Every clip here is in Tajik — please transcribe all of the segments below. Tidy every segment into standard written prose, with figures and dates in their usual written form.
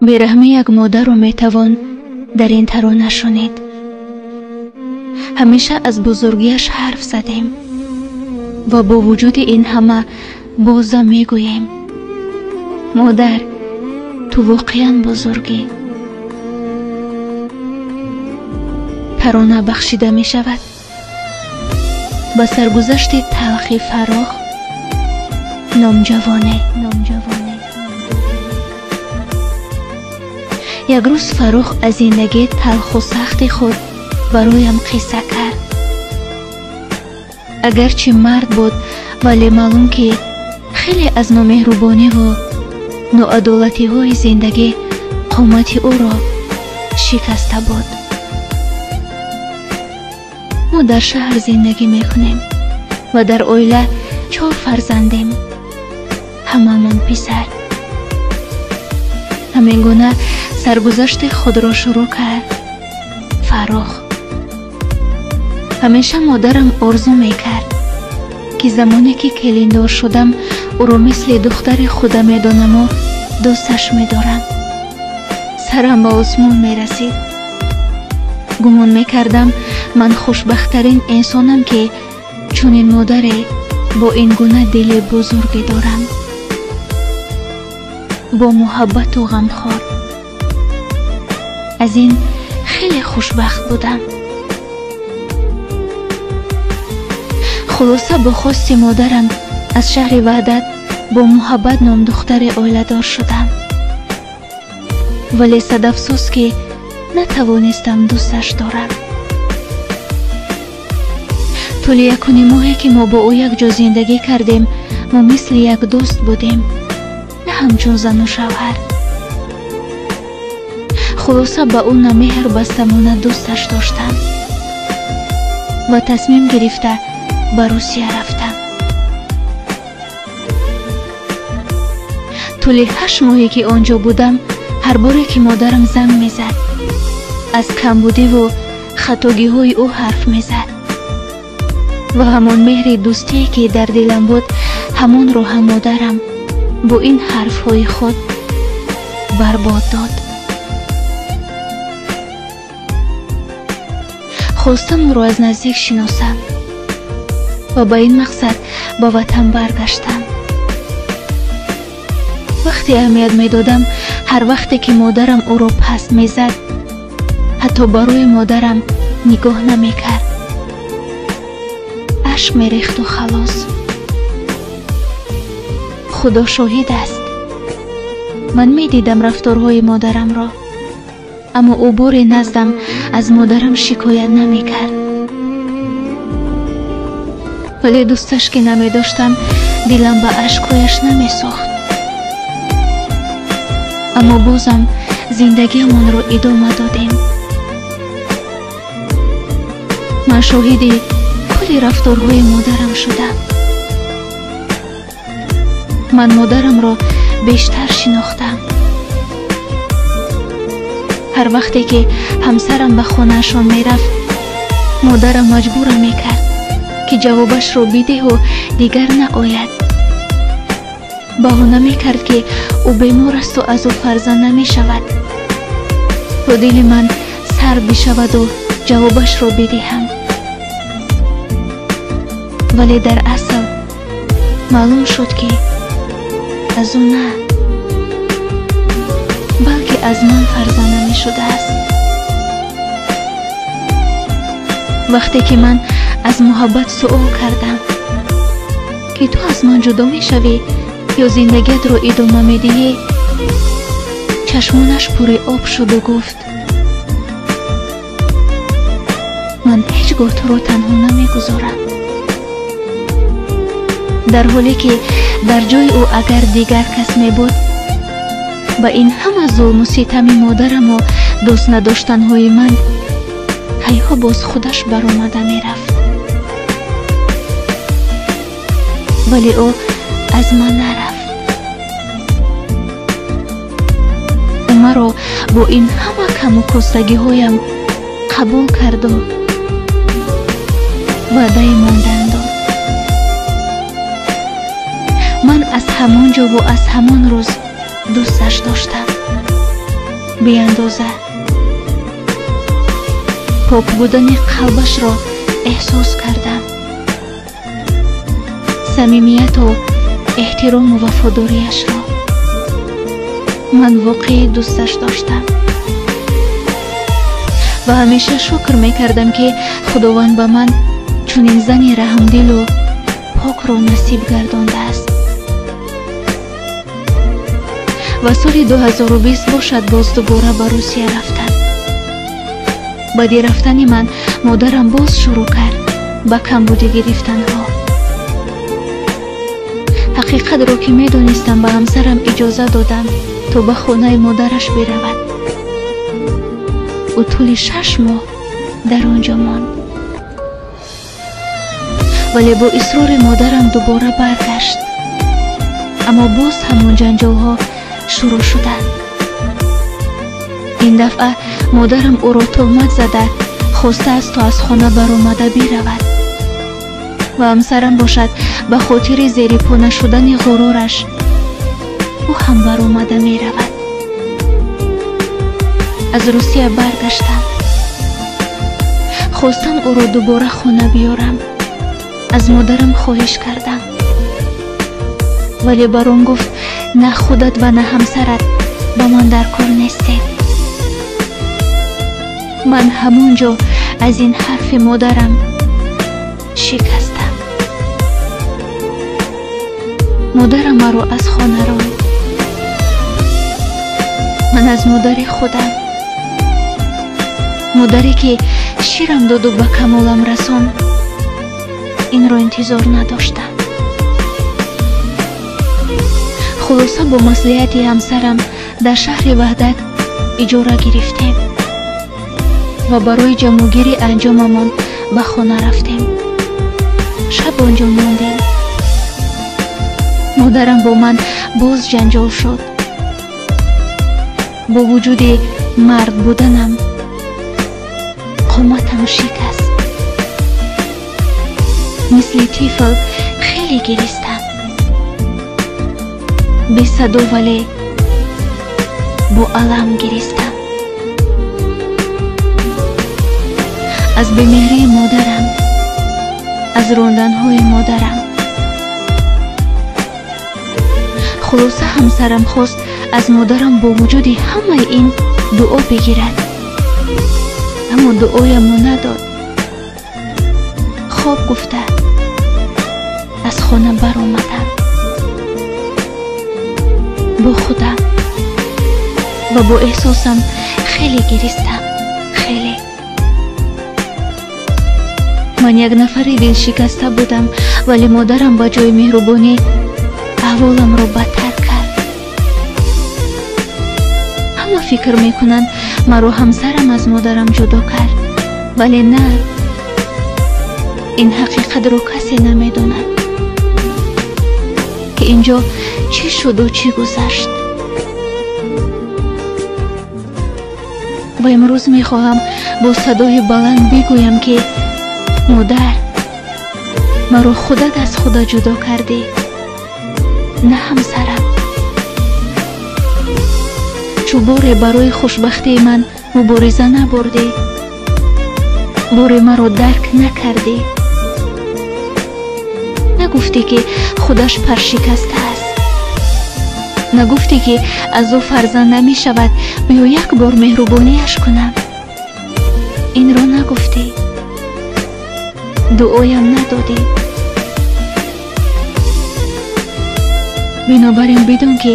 Бераҳмӣ як модарро метавон дар ин тарона шунид. Ҳамеша аз бузургиаш ҳарф задем ва бо вуҷуди ин ҳама бозам мегӯем: модар, ту воқеан бузургӣ. Тарона бахшида мешавад ба саргузашти талхи Фаррух номҷавоне. Як рӯз Фаррух аз зиндагии талху сахти худ бароям қисса кард. Агарчи мард буд, вале маълум ки хеле аз номеҳрубониву ноадолатиҳои зиндагӣ қомати ӯро шикаста буд. Мо дар шаҳр зиндагӣ мекунем ва дар оила 4 фарзандем, ҳамамон писар. Ҳамин гуна саргузашти худро шурӯъ кард Фаррух. Ҳамеша модарам орзу мекард, ки замоне ки келиндор шудам, ӯро мисли духтари худа медонаму дӯсташ медорам. Сарам ба осмон мерасид. Гумон мекардам, ман хушбахттарин инсонам, ки чунин модаре бо ин гуна дили бузурге дорам, бо муҳаббату ғамхор. Аз ин хеле хушбахт будам. Хулоса, бо хости модарам аз шаҳри Ваҳдат бо муҳаббат номдухтари оиладор шудам. Вале садафсӯз, ки натавонистам дӯсташ дорам. Тӯли 1.5 моҳе ки мо бо ӯ якҷо зиндагӣ кардем, мо мисли як дӯст будем, на ҳамчун зану шавҳар. Хулоса, ба ӯ на меҳр бастаму на дӯсташ доштам ва тасмим гирифта ба Русия рафтам. Тӯли 8 моҳе ки он ҷо будам, ҳар боре ки модарам занг мезад, аз камбудиву хатогиҳои ӯ ҳарф мезад ва ҳамон меҳри дӯстие ки дар дилам буд, ҳамонро ҳам модарам бо ин ҳарфҳои худ барбод дод. Хостам ӯро аз наздик шиносам ва ба ин мақсад ба ватан баргаштам. Вақте аҳамият медодам, ҳар вақте ки модарам ӯро паст мезад, ҳатто барои модарам нигоҳ намекард. Ашк мерехту халос. Худо шоҳид аст, ман медидам рафторҳои модарамро, аммо ӯ боре наздам аз модарам шикоят намекард. Вале дӯсташ ки намедоштам, дилам ба ашкҳояш намесохт. Аммо бозам зиндагиамонро идома додем. Ман шоҳиди кулли рафторҳои модарам шудам. Ман модарамро бештар шинохтам. Ҳар вақте ки ҳамсарам ба хонаашон мерафт, модарам маҷбурам мекард, ки ҷавобашро бидиҳу дигар наояд. Баҳона мекард, ки ӯ бемор асту аз ӯ фарзанд намешавад. То дили ман сар бишаваду ҷавобашро бидиҳам. Вале дар асл маълум шуд, ки аз ӯ на, балки аз ман фарзанд намешудааст. Вақте ки ман аз муҳаббат суол кардам, ки ту аз ман ҷудо мешавӣ ё зиндагиятро идома медиҳӣ, чашмонаш пури об шуду гуфт: ман ҳеҷ гоҳ туро танҳо намегузорам. Дар ҳоле ки дар ҷои ӯ агар дигар кас мебуд, ба ин ҳама зулму ситами модараму дӯст надоштанҳои ман ҳайҳо боз худаш баромада мерафт. Вале ӯ аз ман нарафт. Ӯ маро бо ин ҳама каму костагиҳоям қабул карду ваъдаи мондан дод. Ман аз ҳамон ҷову аз ҳамон рӯз дӯсташ доштам. Беандоза. Пок будани қалбашро эҳсос кардам. Самимияту эҳтирому вафодориашро. Ман воқеӣ дӯсташ доштам. Ва ҳамеша шукр мекардам, ки Худованд ба ман чунин зани раҳмдилу покро насиб гардондааст. Ва соли 2020 бошад, боз дубора ба Русия рафтам. Баъди рафтани ман модарам боз шурӯъ кард ба камбудӣ гирифтанҳо. Ҳақиқатро ки медонистам, ба ҳамсарам иҷоза додам, то ба хонаи модараш биравад. Ӯ тӯли 6 моҳ дар он ҷо монд. Вале бо исрори модарам дубора баргашт. Аммо боз ҳамон ҷанҷолҳо шурӯъ шуданд. Ин дафъа модарам ӯро туҳмат зада, хостааст, то аз хона баромада биравад. Ва ҳамсарам бошад, ба хотири зерипо нашудани ғурураш ӯ ҳам баромада меравад. Аз Русия баргаштам. Хостам ӯро дубора хона биёрам. Аз модарам хоҳиш кардам. Вале баром гуфт: на худат ва на ҳамсарат ба ман дар кор нестед. Ман ҳамон ҷо аз ин ҳарфи модарам шикастам. Модарам маро аз хона ронд. Ман аз модари худам, модаре ки ширам доду ба камолам расонд, инро интизор надоштам. Хулоса, бо маслиҳати ҳамсарам дар шаҳри Ваҳдат иҷора гирифтем ва барои ҷамъугирӣ анҷомамон ба хона рафтем. Шаб он ҷо мондем. Модарам бо ман боз ҷанҷол шуд. Бо вуҷуди мард буданам қоматам шикаст. Мисли тифл хеле гиристам. Бесадо, вале бо алам гиристам. Аз бемеҳрии модарам, аз ронданҳои модарам. Хулоса, ҳамсарам хост аз модарам бо вуҷуди ҳамаи ин дуо бигирад. Аммо дуоямро надод. Хоб гуфта аз хона баромадам. Бо худам ва бо эҳсосам хеле гиристам, хеле. Ман як нафари дилшикаста будам, вале модарам ба ҷои меҳрубонӣ аҳволамро бадтар кард. Ҳама фикр мекунанд, маро ҳамсарам аз модарам ҷудо кард, вале на, ин ҳақиқатро касе намедонад, ки инҷо чӣ шуду чӣ гузашт. Ва имрӯз мехоҳам бо садои баланд бигӯям, ки модар, маро худат аз худа ҷудо кардӣ, на ҳамсарам. Чу боре барои хушбахтии ман мубориза набурдӣ, боре маро дарк накардӣ, нагуфтӣ, ки худаш паршикаста аст, нагуфтӣ, ки аз ӯ фарзанд намешавад, биё як бор меҳрубониаш кунам. Инро нагуфтӣ, дуоям надодӣ. Бинобар ин бидон, ки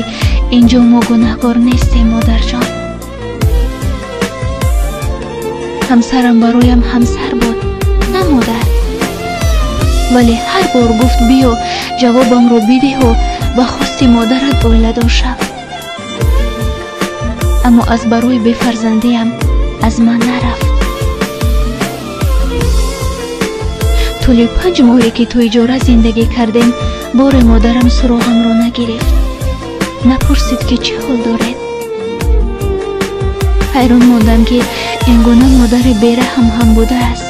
инҷо мо гунаҳкор нестем, модарҷон. Ҳамсарам бароям ҳамсар буд, на модар. Вале ҳар бор гуфт: биё, ҷавобамро бидиҳу ба хости модарат оиладор шав. Аммо аз барои бефарзандиам аз ман нарафт. Тӯли 5 моҳе, ки ту иҷора зиндагӣ кардем, боре модарам суроғамро нагирифт, напурсид, ки чӣ ҳол доред. Ҳайрон мондам, ки ин гуна модари бераҳм ҳам будааст.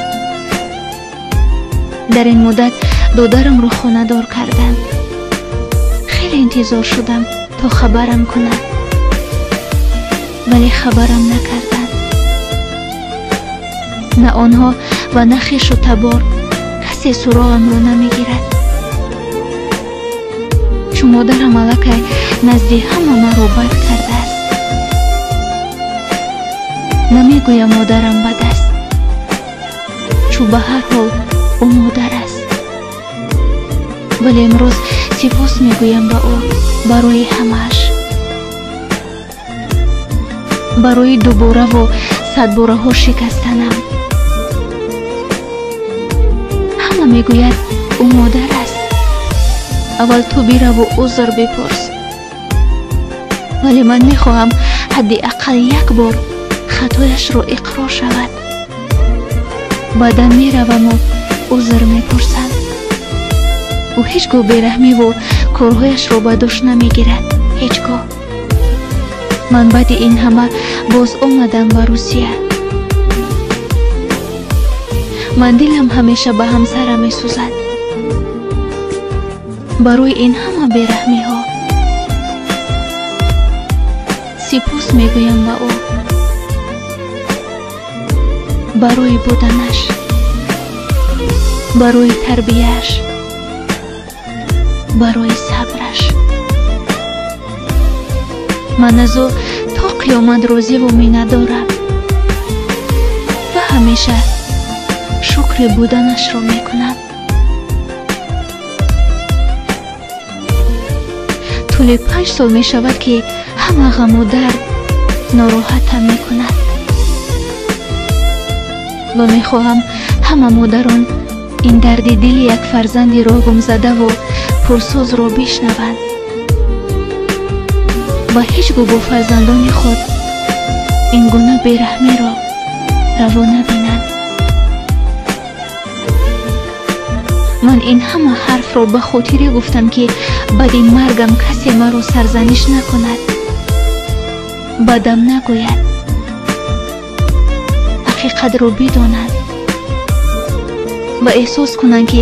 Дар ин муддат додарамро хонадор кардам. Хеле интизор шудам, то хабарам кунад. Вале хабарам накарданд. На онҳо ва на хешу табор касе суроғамро намегирад. Чун модарам аллакай назди ҳама маро бад кардааст. Намегӯям модарам бад аст, чун ба ҳар ҳол ӯ модар аст. Вале имрӯз сипос мегӯям ба ӯ барои ҳамааш, барои дубораву садбораҳо шикастанам. Ҳама мегӯяд ӯ модар аст, аввал ту бираву узр бипурс. Вале ман мехоҳам ҳадди ақал як бор хатояшро иқрор шавад. Баъдан мераваму узр мепурсам. Ӯ ҳеҷ гоҳ бераҳмиву корҳояшро ба дӯш намегирад. Ҳеҷ гоҳ. Ман баъди ин ҳама боз омадам ба Русия. Ман дилам ҳамеша ба ҳамсарам месӯзад барои ин ҳама бераҳмиҳо. Сипос мегӯям ба ӯ барои буданаш, барои тарбияш, барои сабраш. Ман аз ӯ то қиёмат розиву миннатдорам ва ҳамеша шукри буданашро мекунам. Тӯли 5 сол мешавад, ки ҳама ғаму дард нороҳатам мекунад ва мехоҳам ҳама модарон ин дарди дили як фарзанди роҳгумзадаву пурсӯзро бишнаванд ва ҳеҷ гоҳ бо фарзандони худ ин гуна бераҳмиро раво набинанд. Ман ин ҳама ҳарфро ба хотире гуфтам, ки баъди маргам касе маро сарзаниш накунад, бадам нагӯяд, ҳақиқатро бидонад ва эҳсос кунанд, ки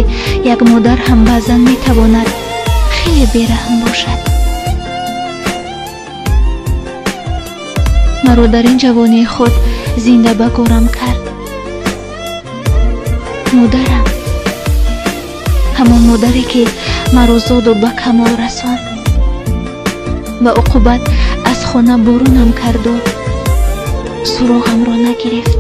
як модар ҳам баъзан метавонад хеле бераҳм бошад. Маро дар ин ҷавонии худ зинда ба горам кард модарам, ҳамон модаре, ки маро зоду ба камол расонд ва уқубат аз хона бурунам карду суроғамро нагирифт.